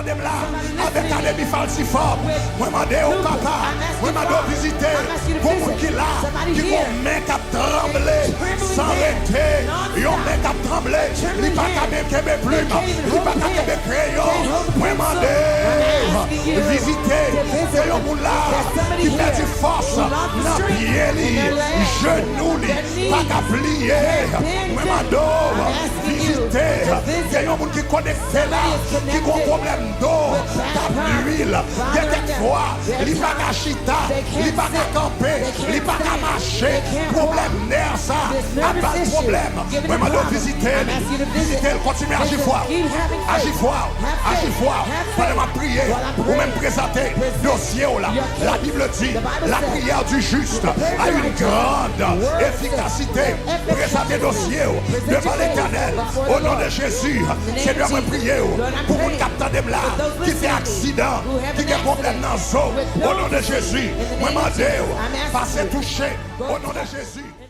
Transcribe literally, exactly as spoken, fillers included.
Tande m la, avèk anemi falsifòm. Mwen mande w, papa, mwen mande w vizite. Gon moun ki la, ki gon men k ap tranble san rete. Yon men k ap tranble. Li pa ka men kenbe plim. Li pa ka kenbe kreyon. Mwen mande w vizite. Gen yon moun la ki pèdi fòs nan pye li, jenou li pa ka pliye. Mwen mande w vizite. Gen yon moun ki konekte la, ki gon pwoblèm do, k ap nwi l. Gen kèk fwa, li pa ka chita, li pa ka kanpe, li pa ka mache. Pwoblèm nè sa, ap ba l pwoblèm. Mwen mande w vizite l, vizite l, kontinye aji fwa w, aji fwa w, aji fwa w. Pandan m ap priye, ou menm prezante dosye w la. La Bible dit, la prière du juste a une grande efficacité. Prezante dosye w devan Letènèl. O non de Jezi, Senyè, mwen priye w pou moun k ap tande m la, ki fè aksidan, ki gen pwoblèm nan zo. O non de Jezi, mwen mande w, pase touche. O non de Jezi.